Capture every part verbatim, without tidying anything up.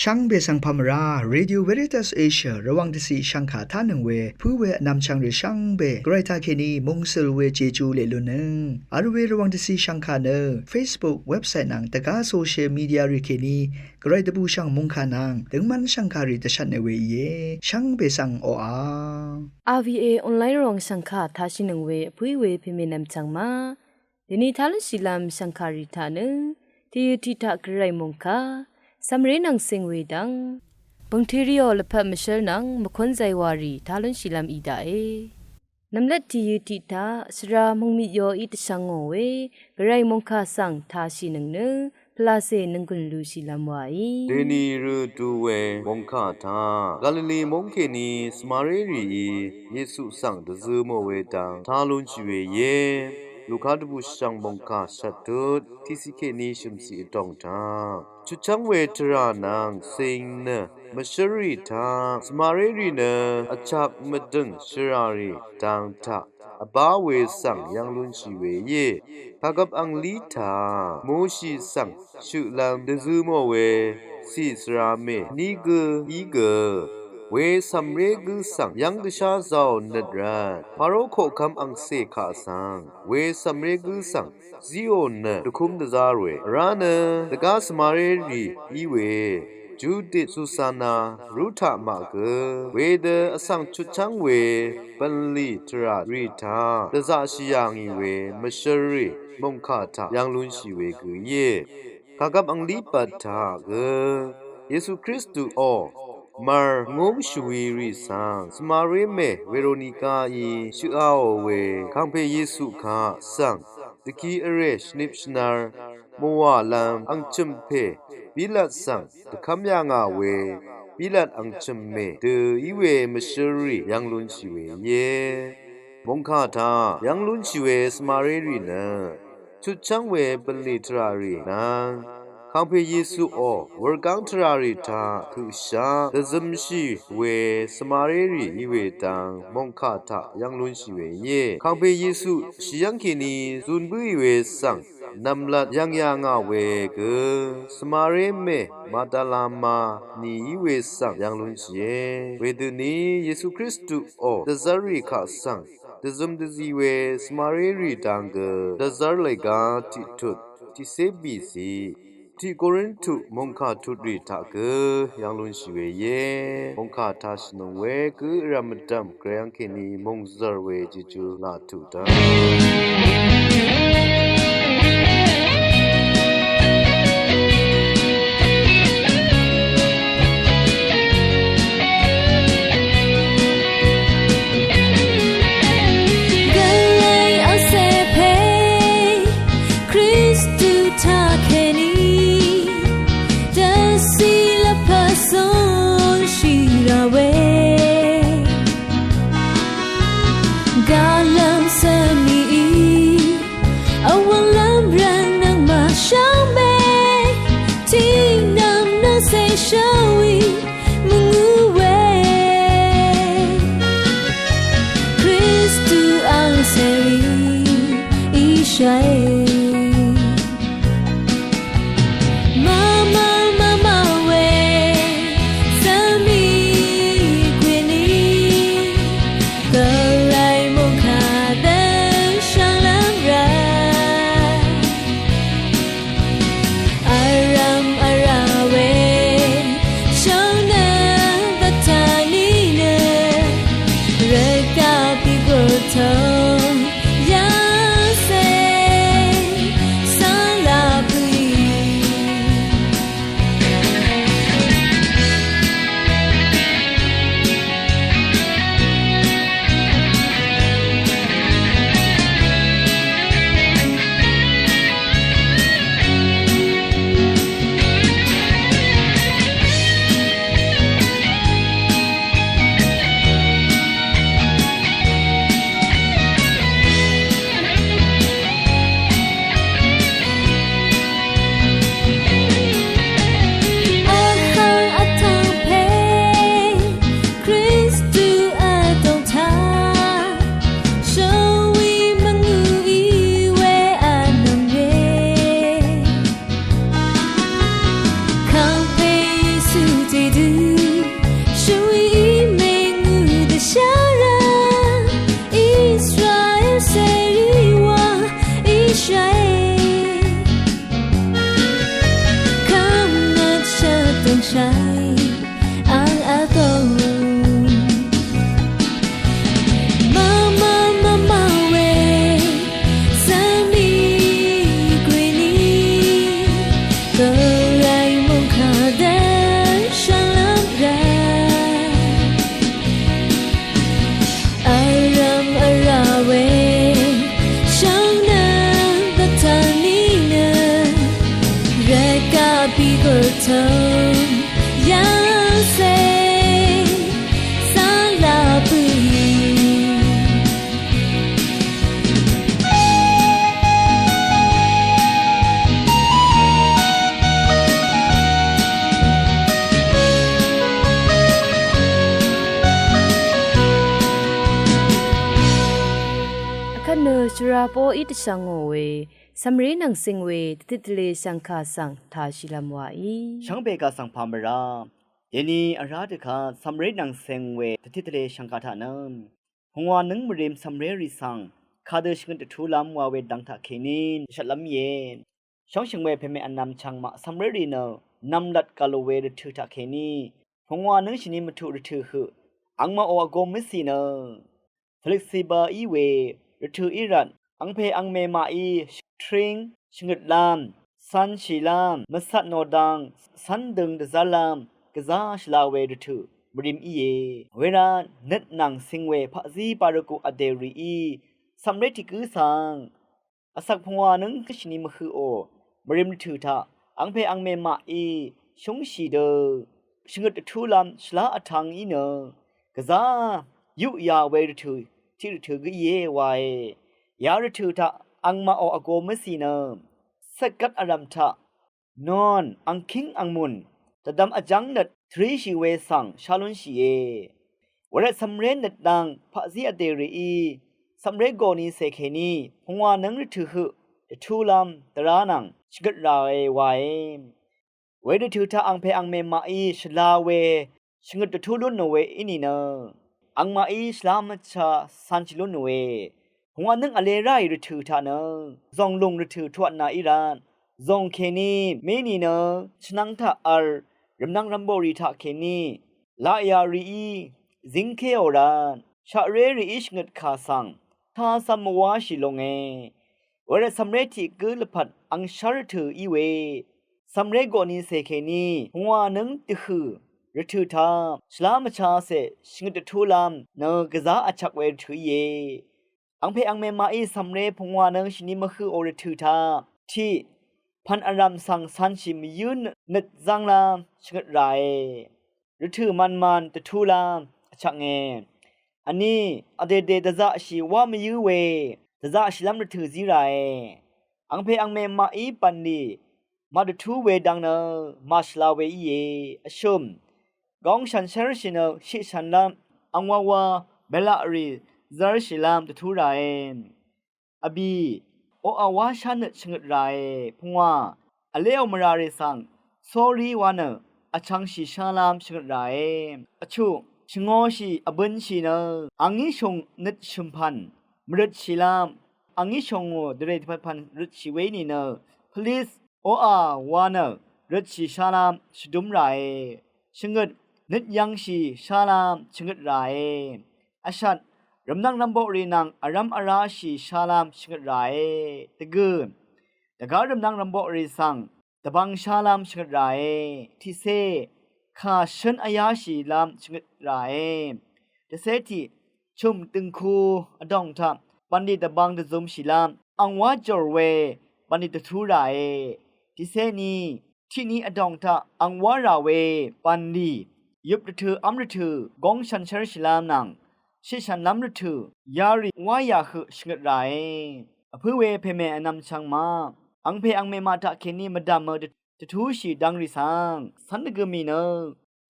Shvngbe svng pà mvrá Radio Veritas Asia Rvwàng dvciq shvngkà tánøng we pǿ we vnvmchvng rì shvngbe Gvray taqkèní mungsøl we Jeju leq lunnøng vl we Rvwàng dvciq shvngkà nø Facebook, website nvng dvgá social media rì kèní Gvray dvbùshv̀ng mòngkà nvng døngmv́n shv̀ngkàrì dvshvtnø we íe. Shvngbe svng oqà. R V A online ròng shv̀ngkà taqshìnøng we vpǿí we pèmènvm chv̀ng ma. Dèni tá lúnshìlv́m shv̀ngkàrì taq nø tìyø tiq taq Gvray mòngkà cv̀mré nvng cing we dvng bø̀ngteriò lvpat mvshǿl nvng mvkún zaywàrì tá lúnshìlv́m í daqe. Nvmlvt tìyø tiq taq svra mòngmit yoí dvshvng ngò we Gvray mòngkà svng tashìnøng nø pvlacè nònggùn lushìlv́m wàí. Dèni rø du we mòngkà taq Galili móng kèní svmaré rìí Yesu svng dvzø mò we dang tá lúnshì we íe. Luka dvbùshv̀ng mòngkà shvt tut tiqciq kèní shø̀mciq vdòng taq chutchv́ng we tvrà nvng cing nø mvshǿrrì taq svmaré rì nø vchak mvdø̀ng shvràrì dang taq vbá we svng yv́ng lúnshì we íe. Kàgvp anglí taq Moshi svng shøqlv́m dvzø mò we cì svra mè ní gǿ í gø we cv̀mré gǿ svng yv́ng dvshá zàò nøt rvt Paro koqkv́m angcè kaq svng we cv̀mré gǿ svng zíò nø dvkúm dvzá ròe. Vrá nø dvgá svmaré rì í we Judit Susana rú taq maq gø wedø vsvng chutchv́ng we bv̀nlì tvrà rì taq dvzaqshì yà ngì we mvshǿrrì mòngkà taq yv́ng lúnshì we gø íe. Kàgvp anglí pvt taq gø Yesu Kristuò mv̀r ngúng shvwi rì svng svmaré mè Veronikaí shøqaò we kàngpè Yesu kaq svng dvki vrè shvnip shvnar mvwàlv́m angchø̀m pè Pilat svng dvkv́m yà ngà we Pilat angchø̀m mè dø í we mvshǿrrì yv́ng lúnshì we íe. Mòngkà taq yv́ng lúnshì we svmaré rì nø chutchv́ng we bv̀nlì tvrà rì nvng kàngpè Yesuò wurgáng tvrà rì taq høqshaq dvzømshì we svmaré rì í we dang mòngkà taq yv́ng lúnshì we íe. Kàngpè Yesu shì yv́ng kèní zun bǿì we svng nv̀mlat yv̀ng yà ngà we gø svmaré mè Magdala ma nì í we svng yv́ng lúnshìe. Wedøni Yesu Kristuò dvzv́rrì kaq svng dvzøm dvzi we svmaré rì dang gø dvzv́r lègá tiqtut tiqcé bìciq tiq Korintu mòngkà tutrì taq gø yv́ng lúnshì we íe. Mòngkà tashìnøng we gǿ vrv̀m vdv̀m Gvray yv́ng kèní mòngzv̀r we Jeju laq tuq dv́ng. Gvray vsè pè Kristu taqkèní dvcì lvpat zunshì rà we gálv́m svmìí vwv̀nglv́m rvt nøngmaq shvngbe tiqnvm nø cè shvwi mvngú we Kristu angcèrì íshàe. Mvmvl mvmvl we svmì kwèní Gvray mòngkà dø shvnglv́m rvt vrv̀m vrà we shvnø dvtaq nìnø rvgaq pìgø tø yv́ngcè Shai ang ato. Mama, mama we, sami kwini, karai mong kada shalam ra. Aram arawe, shang na batani na, reka pi gurtong. Yangse sala pui. Vkvt nø shvra poqí dvshvngò we, cv̀mré nvng cing we, dvtit dvle shv̀ngkà svng tashìlvm wàí. Shvngbe kà svng pà mvrá. Dèni vrá dvkvt cv̀mré nvng cing we, dvtit dvle shv̀ngkà taq nø pungwà nǿng mvrim cv̀mré rì svng, kadø shvngøt dvtúlv́m wa we dvng taqkèní, dvshvtlv́m íe. Shóngshø̀ng we pèmè vnvm chvngmaq cv̀mré rì nø, nvmlat gvlò we rvtø̀ taqkèní, pungwà nǿng shvni mvtuq rvtø̀ høq, angmaqò vgo mvcì nø, tvløksiba í we, rvtø̀ í rvt, angpè angmè maqí, tring, shvngøtlv́m, cv̄nshìlv́m, mvcat nò dang, cv́ndøng dvzv́rlv́m, gvzá shvla we rvtø̀, mvrim íe. Wervt, nøt nvng cing we paqzí barvgù vdè rìí, cv̀mré tiq gǿ svng, vsvk pungwà nǿng shvni mvhøqò, mvrim rvtø̀ taq, angpè angmè maqí, shúngshì dø, shvngøt dvtúlv́m, shvlá vtvng í nø, gvzá, yuqyà we rvtø̀, tiq rvtø̀ gǿ íe wae. Ya rvtø̀ taq, angmaqò vgo mvcì nø, cvtgvt vrv̀m taq, non, angkíng angmùn, dvdvm vjv́ng nøt, tvríshì we svng, shá lúnshìe. Wervt cv̀mré nøt dang, paqzí vdè rìí, cv̀mré gòni cè kèní, pungwà nǿng rvtø̀ høq, dvtúlv́m, dvrá nvng, shvngøt ràe wae. Wervtø̀ taq angpè angmè maqí, shvla we, shvngøt dvtú lún nò we í nìnø. Angmaqí, shvlá mvcha, cv̄nshì lún nòe. Pungwà nǿng vle ráì rvtø̀ taq nø, zòng lùng rvtø̀ tuatnà í rvt. Zòng kèní, mé nìnø, chvnvng taq v̄l, rvmnvng rvmboqrì taqkèní, laqyà rìí, zíngkéò rvt, shaqré rìí shvngøt kà svng, tacv̄m mvwáshì longe. Wervt cv̀mré tiq gǿ lvpat angshv́r rvtø̀ í we. Cv̀mré gòni cè kèní, pungwà nǿng dvhø̀, rvtø̀ taq, shvlá mvchacè, shvngøt dvtúlv́m, nø gvzá vchvk we rvtø̀ íe. Angpè angmè maqí cv̀mré pungwà nø shvni mvhøqò rvtø̀ taq, tiq, pv̀n vrv̀m svng cv̄nshì mvyǿ nø-, nøt zv́nglv́m shvngøt ràe. Rvtø̀ mvnmvn dvtúlv́m vchvknge. Vní, vdèdè dvzaqshì wá mvyǿ we, dvzaqshìlv́m rvtø̀ zí ràe. Angpè angmè maqí bv̀nlì, màdvtú we dang nø, màshvla we íe, vshø̀m. Góng shànshér shì nø shiqshànlv́m, angwáwá, belaqrì, zv́rshìlv́m dvtú ràe. Vbì, oqà wá shánøt shvngøt ràe, pungwà, vléò mvràrì svng, sórí wa nø, vchvngshì shálv́m shvngøt ràe. Vchuq, shvngōshì, vbønshì nø, angí shùng nøt shø̀mpv̀n, mvrøtshìlv́m, angí shòngò dvrè dvpvtpv̀n røtshì we nìnø, pvlis, oqà wa nø, røtshì shálv́m shvdúm ràe. Shvngøt, nøt yv̄ngshì shálv́m shvngøt ràe. Vshvt, rvmnvng rvmboqrì nvng vrv́m vráshì shálv́m shvngøt ràe. Dvgø̀, dvgá rvmnvng rvmboqrì svng, dvbvng shálv́m shvngøt ràe. Tiqcé, kà shǿn vyáshìlv́m shvngøt ràe. Dvcé tiq, chø̀m dø̀ngku vdòng taq, bv̀nlì dvbvng dvzumshìlv́m, angwá jòr we, bv̀nlì dvtú ràe. Tiqcé ni, tiqni vdòng taq, angwá rà we, bv̀nlì, yøp rvtø̀, v́m rvtø̀, góng shànshér shìlv́m nvng, shiqshànlv́m rvtø̀, yarì wá yà høq shvngøt ràe. Vpǿ we pèmè vnvm chvng ma, angpè angmè maq taqkèní mvdv̀mø dvtúshì dv̄ngrì svng, cv́n dvgø mì nø,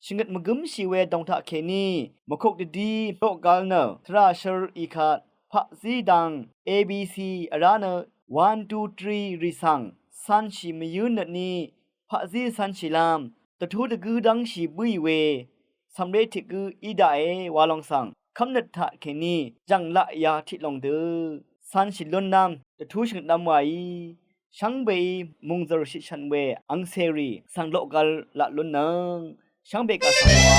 shvngøt mvgǿmshì we dòng taqkèní, mvkuk dvdí, toq gvl nø, tvrà shør ìkat, paqzí dang, A B C, vrá nø, one, two, three rì svng, cv̄nshì mvyǿ nøtní, paqzí cv̄nshìlv́m, dvtú dvgǿ dv́ngshì bǿì we, cv̀mré tiq gǿ í daqe, wa lòng svng, kv́mnøt taqkèní, jv̀ng laqya tiq lòng dø, cv̄nshì lúnlv́m, dvtú shvngøtlv́m waí, shvngbeí mungzø̀r shitshvt we angcèrì svng loqgvl laq lúnnøng shvngbe kaq svng wa.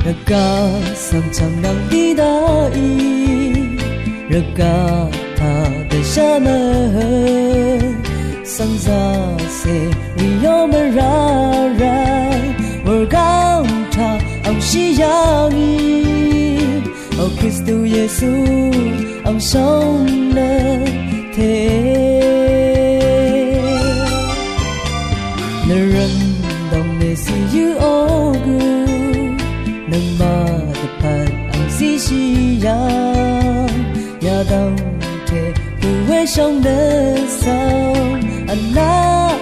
Rvgaq svng chv̀ngnvng dí daqì, rvgaq taq dvshá nø svng zaqcè rìó mvrá rvt, wurgáng taq angshí yà ngì, o Kristu Yesu, ang shóng nø te. Nvrøn dòng mèsì yǿ o gø, nøngmaq dvpvt ang zíshì yà, yadv̀ng te gø we shóng nø svng, vnaq,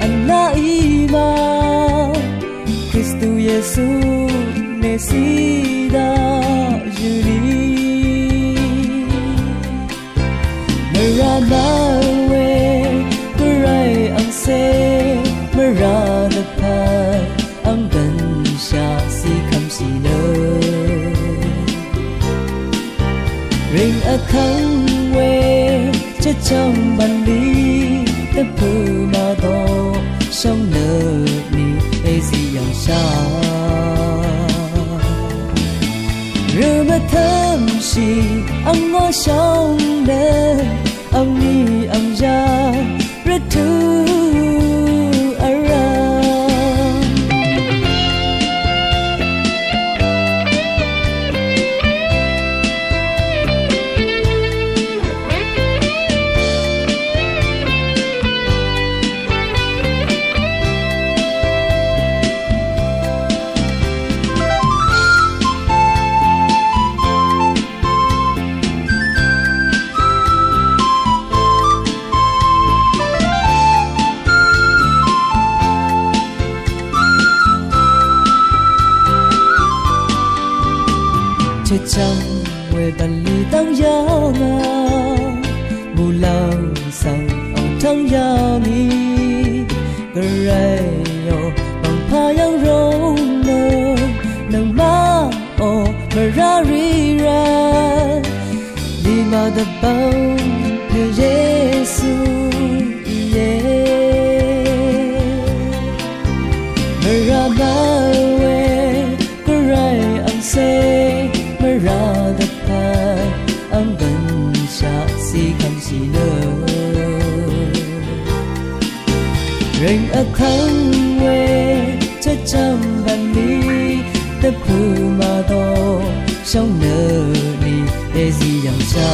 vnaq í ma. Kristu Yesu Mèsida yø̀lì. Mvrà mvwe Gvray angcè mvrà dvpvt ang gv̀nshaq zí kv́mshì nø. Rìng vtv́ng we chvchv́ng bv̀nlì dvpø̀ màdò shóng nø ni èzí yv̀ngshà. Rø mvtv́ngshì angó shóng nø angní angyá rvtø̀ vrv̀m. Chvchv́ng we bv̀nlì dv́ng yà ngà, mùlv́ng svng ang tv́ng yà ngì. Gvray ò, bv̀ngpà yv́ng rong nø, nøngmaq ò, mvrá rì rvt. Lìmà dvbvng pè Yesu íe. Mvrà mvwe Gvray angcè mvrà dvpvt ang gv̀nshaq zí kv́mshì nø. Rìng vtv́ng we chvchv́ng bv̀nlì dvpø̀ màdò shóng nø ni èzí yv̀ngshà.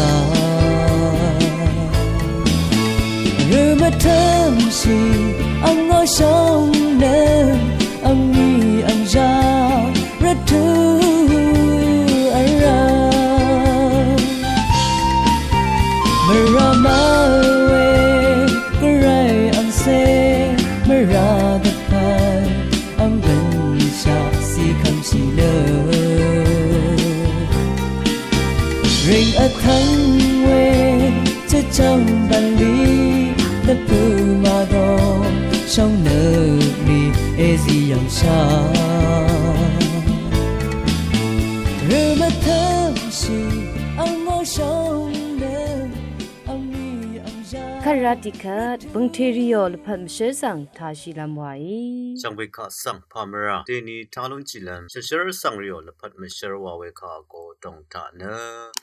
Rø mvtv́ngshì angó shóng nø angní angyá rvtø̀ vrv̀m. Mvrà mvwe Gvray angcè mvrà dvpvt ang gv̀nshaq zí kv́mshì nø. Rìng vtv́ng we chvchv́ng bv̀nlì dvpø̀ màdò shóng nø ni èzí yv̀ngshà. Rø mvtv́ngshì angó shóng nø angní angyá. Kvt rá tiqkvt bø̀ngtè rìò lvpat mvshǿl svng tashìlv́m wàí. Shvngbe kaq svng pà mvrà dèni tá lúnshìlv́m shànshér svng rìò lvpat mvshǿl wà we kaq vgō dòng taq nø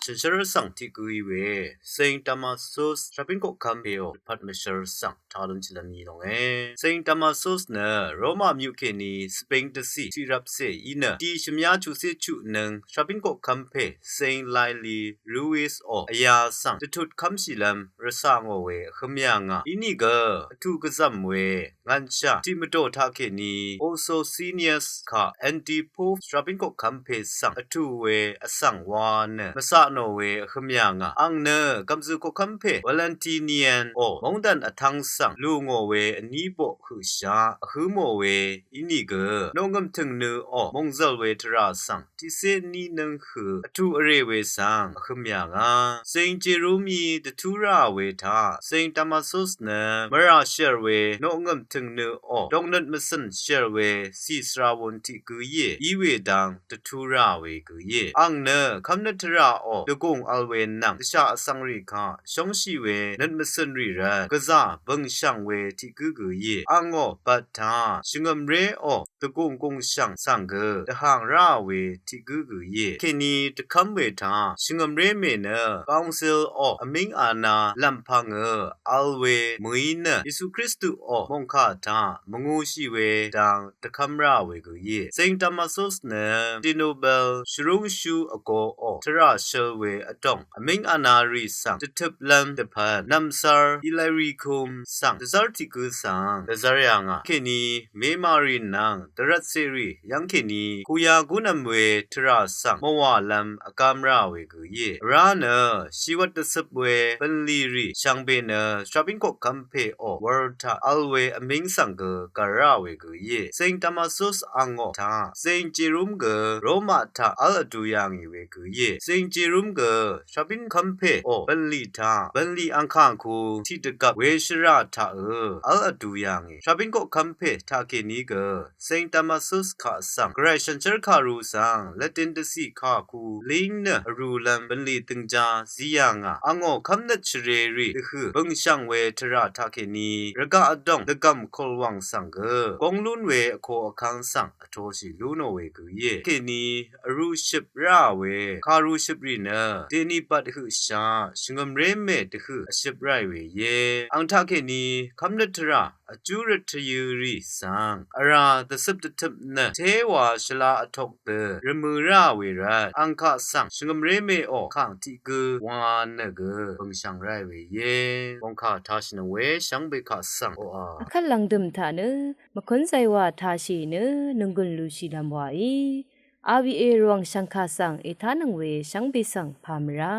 shànshér svng tiq gǿí we Saint Damasus shvbín koqkv́m pèò lvpat mvshǿl svng tá lúnshìlv́m í lónge. Saint Damasus nø Roma myuq kèní Spain dvcì tiqrvpcè í nø dì shvmyá chuqcé chuqnøng shvbín koqkv́m pè Saint Lili Ruiz ò vyà svng dvtut kv́mshìlv́m rvcà ngò we vhø̄m yà ngà. Inìgø vtù gvzv̀m we ngv̀nshà tiq mvdò taqkèní Osocenius kaq Antipus shvbín koqkv́m pè svng vtù we vsvng wa nø mvcà nò we vhø̄m yà ngà. Àng nø gv̀mzø̀ koqkv́m pè Valentinian ò móngdàn vtv́ng svng lù ngò we vní boq høqshaq vhǿ mò we inìgø noqngø̀m tø̀ngnø ò mòngzv̀l we tvrà svng tiqcé vní nǿng høq vtù vrè we svng vhø̄m yà ngà. Saint Jerome í dvtú rà we taq Saint Saint Damasus nø mvrà shv̀l we noqngø̀m tø̀ngnø ò, dòngnøt mvcø̀n shv̀l we cì svra wun tiq gø íe, í we dang dvtú rà we gø íe. Àng nø kv́mnøt tvrà ò, dvgùng vl we nvng dvshà vsvng rì kaq shóngshì we nøt mvcø̀n rì rvt gvzà bø̀ngshv̀ng we tiq gǿ gø íe. Àngò bvt taq shvngø̀mré ò, dvgùng gùngshv̀ng svng gø dvhàng rá we tiq gǿ gø íe. Kèní dvkv́m we taq shvngø̀mré mè nø council ò, vmíng ana lv̀mpv̀ngø vl we mø̀í nø Yesu Kristu ò mòngkà taq mvngūshì we dang dvkv́m rá we gø íe. Saint Damasus nø Tinobel shvrúngshú vgo ò tvrà shøl we vdòng vmíng ana rì svng dvtøplv́m dvpvt nv̀msvr Illyricum svng dvzv́r tiq gǿ svng dvzv́r yà ngà. Kèní mèmà rì nvng dvrvtcè rì yv́ng kèní kuya gúnvm we tvrà svng mvwàlv́m vgám rá we gø íe. Vrá nø shìwvt dvcøp we bv̀nlì rì shvngbe nø shvbín koqkv́m pè ò wur taq vl we vmíng svng gø gv̀r rá we gø íe. Saint Damasus àngò taq Saint Jerome gø Roma taq vl vdu yà ngì we gø íe. Saint Jerome gø shvbín kv́m pè ò bv̀nlì taq bv̀nlì àngkàng ku tiqdvgvp we shvrà taqø vl vdu yà ngì. Shvbín koqkv́m pè taqkèní gø Saint Damasus kaq svng gvray shànshér kàru svng Latin dvcì kàku líng nø vrūlv́m bv̀nlì dø̀ngjá zí yà ngà. Àngò kv́mnøt shvrerì dvhø̀ bø̀ngshv̀ng we tvrà taqkèní rvgaq vdòng dvgv̀m kùlwàng svng gø góng lún we vko vkv́ng svng vtoshì lú nò we gø íe. Kèní vrūshøp rá we kàrushøp rì nø dèní bvt høqshaq shvngø̀mré mè dvhø̀ vshøp ráì we íe. Àng taqkèní kv́mnøt tvrà vjú rvt tvyø̄ rì svng vrá dvcøp dvtøp nø téwa shvla vtok dø rvmø̄ rá we rvt àng kaq svng shvngø̀mré mè ò kàng tiq gǿ wa nø gø bø̀ngshv̀ng ráì we íe. Bòngkà tashìnøng we shvngbe kaq svng oqà vkvt lv̀ngdø̀m taq nø mvkúnzay wa tashì nø nònggùn lushìlv́m waí. R V A Rvwàng shv̀ngkà svng ètánøng we shvngbe svng pà mvrá.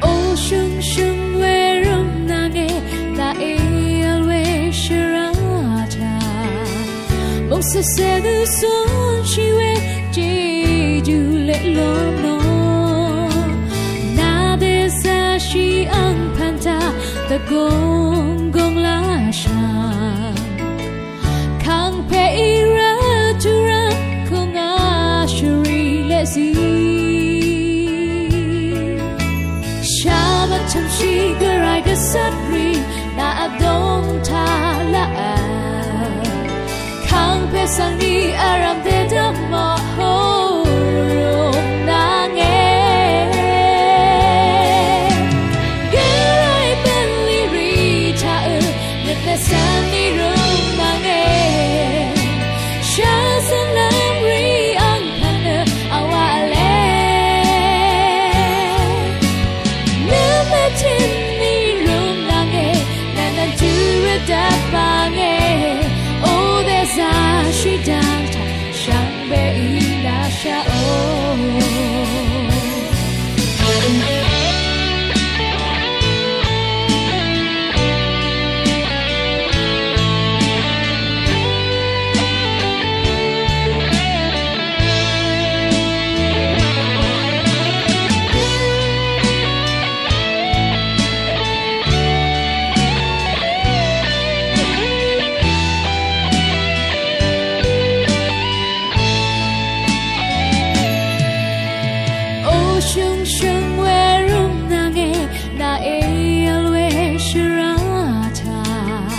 O shø̀ngshø̀ng we rø̀m nvng e, nà èvl we shvrá taq mòngsvsè nø cúnshì we jejú leq lónò. Nà dèzaqshì angpv̀n taq dvgùng gùng lashv̀ng kàngpè í rvt tvrvt kùngà shvrì leqzí. Shà mvtø̀mshì gvray gvzvt rì nà vdòng taq laq vl kàngpè svng ni vrv̀m dèdvm mò hó rùng nvng e. Gvray bv̀nlì rì taq ø nøt nø svng ni rùng nvng e. Shvzø̀n lv́m rì angpv̀n nø vwaq vle. Nø mvtø̀n ni rùng nvng e, nv̀n nv̀n tø̄ rvdvp vng e. O dèzaqshì dv́ngtaq shvngbe í lashaq o. O shø̀ngshø̀ng we rø̀m nvng e, nà èvl we shvrá taq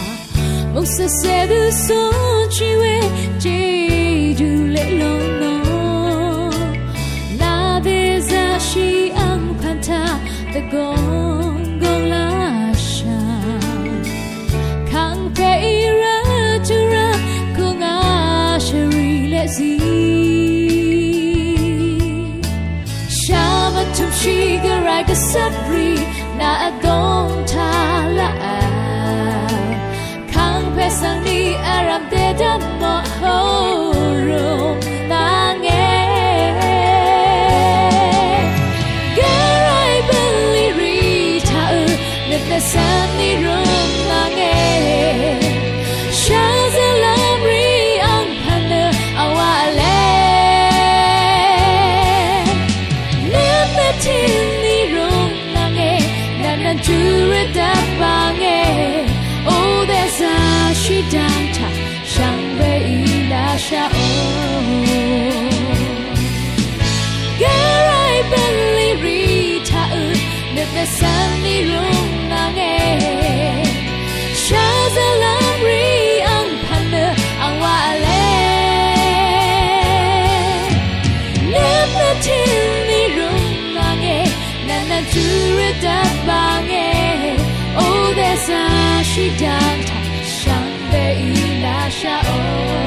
mòngsvsè dø cúnshì we jejú leq lónò. Nà dèzaqshì angpv̀n taq dvgùng gùng lashv̀ng kàngpè í rvt tvrvt kùngà shvrì leqzí. Shà mvtø̀mshì gvray gvzvt rì nà vdòng taq laq vl kàngpè Svng ni aram te dvm mo ho rum nange. Gvray bvli ri taq nøt nø svng ni rum nange. Shazvlvm ri ang pvnø awa le. Nøt nø tin ni rum nange, nvn nvn jurø dvbange, o dvza shidvng taq shvngbe ilashaq o. Gvray bvli ri taq ø, nøt nø svng ni rum nange. Shazvlvm ri ang pvnø ang wa le. Nøt nø tin ni rum nange, nvn nvn jurø dvbange, o dvza shidvng taq shvngbe ilashaq o.